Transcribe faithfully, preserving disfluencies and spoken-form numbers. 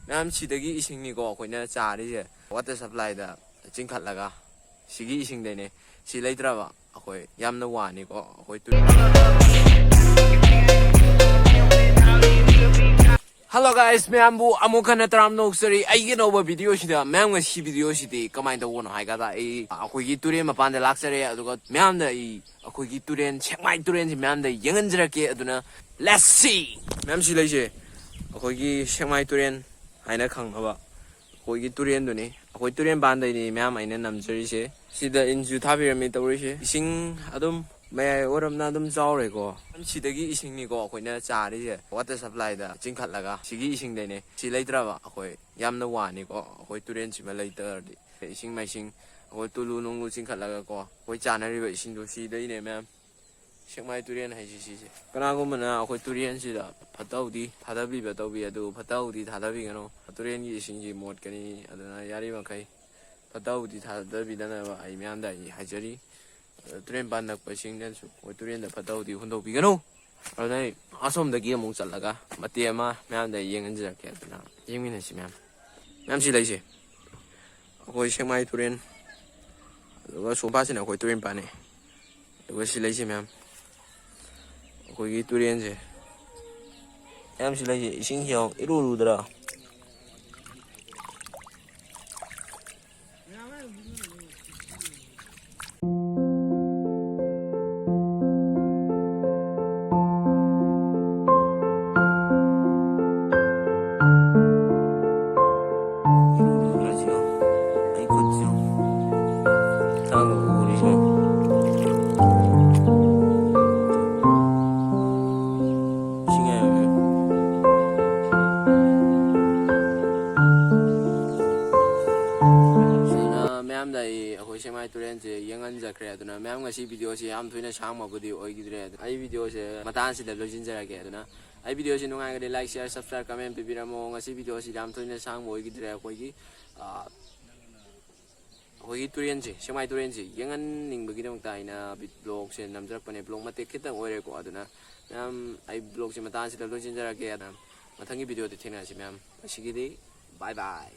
ꯃꯌꯥꯝ, ꯁꯤꯗꯒꯤ ꯏꯁꯤꯡꯅꯤꯀꯣ ꯑꯩꯈꯣꯏꯅ ꯆꯥꯔꯤꯁꯦ, ꯋꯥꯇꯔ ꯁꯄ꯭ꯂꯥꯏꯗ ꯆꯤꯡꯈꯠꯂꯒ꯫ ꯁꯤꯒꯤ ꯏꯁꯤꯡꯗꯩꯅꯦ꯫ ꯁꯤ ꯂꯩꯇ꯭ꯔꯕ ꯑꯩꯈꯣꯏ ꯌꯥꯝꯅ ꯋꯥꯅꯤꯀꯣ ꯑꯩꯈꯣꯏ꯫ Hello guys, ꯃꯌꯥꯝꯕꯨ ꯑꯃꯨꯛ ꯍꯟꯅ ꯇꯔꯥꯝꯅ ꯑꯣꯛꯆꯔꯤ ꯑꯩꯒꯤ ꯑꯅꯧꯕ ꯚꯤꯗꯤꯑꯣꯁꯤꯗ꯫ ꯃꯌꯥꯝ, ꯉꯁꯤ ꯚꯤꯗꯤꯑꯣꯁꯤꯗꯤ ꯀꯃꯥꯏꯅ ꯇꯧꯕꯅꯣ ꯍꯥꯏ ꯀꯥꯟꯗ, ꯑꯩ ꯑꯩꯈꯣꯏꯒꯤ ꯇꯨꯔꯦꯟ ꯃꯄꯥꯟꯗ ꯂꯥꯛꯆꯔꯦ, ꯑꯗꯨꯒ ꯃꯌꯥꯝꯗ ꯑꯩ ꯑꯩꯈꯣꯏꯒꯤ ꯇꯨꯔꯦꯟ, ꯁꯦꯛꯃꯥꯏ ꯇꯨꯔꯦꯟꯁꯤ ꯃꯌꯥꯝꯗ ꯌꯦꯡꯍꯟꯖꯔꯛꯀꯦ꯫ ꯑꯗꯨꯅ let's see꯫ ꯃꯌꯥꯝ, ꯁꯤ ꯂꯩꯁꯦ ꯑꯩꯈꯣꯏꯒꯤ ꯁꯦꯛꯃꯥꯏ ꯇꯨꯔꯦꯟ ꯍꯥꯏꯅ ꯈꯪꯅꯕ ꯑꯩꯈꯣꯏꯒꯤ ꯇꯨꯔꯦꯟꯗꯨꯅꯤ꯫ ꯑꯩꯈꯣꯏ ꯇꯨꯔꯦꯟ ꯄꯥꯟꯗꯩꯅꯤ ꯃꯌꯥꯝ ꯑꯩꯅ ꯅꯝꯖꯔꯤꯁꯦ꯫ ꯁꯤꯗ ꯏꯟꯁꯨ ꯊꯥꯕꯤꯔꯝꯃꯤ ꯇꯧꯔꯤꯁꯦ꯫ ꯏꯁꯤꯡ ꯑꯗꯨꯝ ꯃꯌꯥꯏ ꯑꯣꯏꯔꯞꯅ ꯑꯗꯨꯝ ꯆꯥꯎꯔꯦꯀꯣ꯫ ꯁꯤꯗꯒꯤ ꯏꯁꯤꯡꯅꯤꯀꯣ ꯑꯩꯈꯣꯏꯅ ꯆꯥꯔꯤꯁꯦ, ꯋꯥꯇꯔ ꯁꯄ꯭ꯂꯥꯏꯗ ꯆꯤꯡꯈꯠꯂꯒ꯫ ꯁꯤꯒꯤ ꯏꯁꯤꯡꯗꯩꯅꯦ꯫ ꯁꯤ ꯂꯩꯇ꯭ꯔꯕ ꯑꯩꯈꯣꯏ ꯌꯥꯝꯅ ꯋꯥꯅꯤꯀꯣ꯫ ꯑꯩꯈꯣꯏ ꯇꯨꯔꯦꯟꯁꯤꯃ ꯂꯩꯇ꯭ꯔꯗꯤ, ꯏꯁꯤꯡ ꯃꯥꯏꯁꯤꯡ, ꯑꯩꯈꯣꯏ ꯇꯨꯂꯨ ꯅꯨꯡꯂꯨ ꯆꯤꯡꯈꯠꯂꯒꯀꯣ, ꯑꯩꯈꯣꯏ ꯆꯥꯅꯔꯤꯕ ꯏꯁꯤꯡꯗꯣ ꯁꯤꯗꯩꯅꯦ ꯃꯌꯥꯝ꯫ ꯁꯦꯛꯃꯥꯏ ꯇꯨꯔꯦꯟ ꯍꯥꯏꯁꯤ ꯁꯤꯁꯦ꯫ ꯀꯅꯥꯒꯨꯝꯕꯅ ꯑꯩꯈꯣꯏ ꯇꯨꯔꯦꯟꯁꯤꯗ ꯐꯠꯇ ꯍꯥꯎꯗꯤ ꯊꯥꯗꯕꯤꯕ ꯇꯧꯕꯤ, ꯑꯗꯨ ꯐꯠꯇ ꯍꯥꯎꯗꯤ ꯊꯥꯗꯕꯤꯒꯅꯨ꯫ ꯇꯨꯔꯦꯟꯒꯤ ꯏꯁꯤꯡꯁꯤ ꯃꯣꯠꯀꯅꯤ, ꯑꯗꯨꯅ ꯌꯥꯔꯤꯕꯃꯈꯩ ꯐꯠꯇ ꯍꯥꯎꯗꯤ ꯊꯥꯗꯕꯤꯗꯅꯕ ꯑꯩ ꯃꯌꯥꯝꯗ ꯑꯩ ꯍꯥꯏꯖꯔꯤ꯫ ꯑꯗꯨ ꯇꯨꯔꯦꯟ ꯄꯥꯟ ꯅꯛꯄꯁꯤꯡꯅꯁꯨ ꯑꯩꯈꯣꯏ ꯇꯨꯔꯦꯟꯗ ꯐꯠꯇ ꯍꯥꯎꯗꯤ ꯍꯨꯟꯗꯣꯛꯄꯤꯒꯅꯨ꯫ ꯑꯗꯨꯅ ꯑꯩ ꯑꯁꯣꯝꯗꯒꯤ ꯑꯃꯨꯛ ꯆꯠꯂꯒ ꯃꯇꯦꯛ ꯑꯃ ꯃꯌꯥꯝꯗ ꯑꯩ ꯌꯦꯡꯍꯟꯖꯔꯛꯀꯦ, ꯑꯗꯨꯅ ꯌꯦꯡꯃꯤꯟꯅꯁꯤ ꯃꯌꯥꯝ꯫ ꯃꯌꯥꯝ, ꯁꯤ ꯂꯩꯁꯦ ꯑꯩꯈꯣꯏ ꯁꯦꯛꯃꯥꯏ ꯇꯨꯔꯦꯟ, ꯑꯗꯨꯒ ꯁꯣꯝ ꯄꯥꯠꯁꯤꯅ ꯑꯩꯈꯣꯏ ꯇꯨꯔꯦꯟ ꯄꯥꯟꯅꯤ꯫ ꯑꯗꯨꯒ ꯁꯤ ꯂꯩꯁꯦ ꯃꯌꯥꯝ, ꯑꯩꯈꯣꯏꯒꯤ ꯇꯨꯔꯦꯟꯁꯦ꯫ ꯃꯌꯥꯝ, ꯁꯤ ꯂꯩꯁꯦ ꯏꯁꯤꯡꯁꯤ ꯌꯦꯡꯉꯣ, ꯏꯔꯨ ꯂꯨꯗ꯭ꯔꯥ? ꯑꯗꯨꯅ ꯃꯌꯥꯝꯗ ꯑꯩ ꯑꯩꯈꯣꯏ ꯁꯦꯛꯃꯥꯏ ꯇꯨꯔꯦꯟꯁꯦ ꯌꯦꯡꯍꯟꯖꯈ꯭ꯔꯦ꯫ ꯑꯗꯨꯅ ꯃꯌꯥꯝ, ꯉꯁꯤ ꯚꯤꯗꯤꯑꯣꯁꯦ ꯌꯥꯝ ꯊꯣꯏꯅ ꯁꯥꯡꯕꯕꯨꯗꯤ ꯑꯣꯏꯈꯤꯗ꯭ꯔꯦ꯫ ꯑꯗꯨ ꯑꯩ ꯚꯤꯗꯤꯑꯣꯁꯦ ꯃꯇꯥꯡꯁꯤꯗ ꯂꯣꯏꯁꯤꯟꯖꯔꯒꯦ꯫ ꯑꯗꯨꯅ ꯑꯩ ꯚꯤꯗꯤꯑꯣꯁꯤ ꯅꯨꯡꯉꯥꯏꯔꯒꯗꯤ like, share, subscribe, comment ꯄꯤꯕꯤꯔꯝꯃꯣ꯫ ꯉꯁꯤ ꯚꯤꯗꯤꯑꯣꯁꯤ ꯌꯥꯝ ꯊꯣꯏꯅ ꯁꯥꯡꯕ ꯑꯣꯏꯈꯤꯗ꯭ꯔꯦ꯫ ꯑꯩꯈꯣꯏꯒꯤ, ꯑꯥ, ꯑꯩꯈꯣꯏꯒꯤ ꯇꯨꯔꯦꯟꯁꯦ, ꯁꯦꯛꯃꯥꯏ ꯇꯨꯔꯦꯟꯁꯦ ꯌꯦꯡꯍꯟꯅꯤꯡꯕꯒꯤꯗꯃꯛꯇ ꯑꯩꯅ ꯚꯤ-, ꯕ꯭ꯂꯣꯒꯁꯦ ꯅꯝꯖꯔꯛꯄꯅꯦ꯫ ꯕ꯭ꯂꯣꯒ ꯃꯇꯦꯛ ꯈꯤꯇꯪ ꯑꯣꯏꯔꯦꯀꯣ꯫ ꯑꯗꯨꯅ ꯃꯌꯥꯝ, ꯑꯩ ꯕ꯭ꯂꯣꯒꯁꯦ ꯃꯇꯥꯡꯁꯤꯗ ꯂꯣꯏꯁꯤꯟꯖꯔꯒꯦ꯫ ꯑꯗꯨꯅ ꯃꯊꯪꯒꯤ video ꯗ ꯊꯦꯡꯅꯔꯁꯤ ꯃꯌꯥꯝ꯫ ꯉꯁꯤꯒꯤꯗꯤ bye bye꯫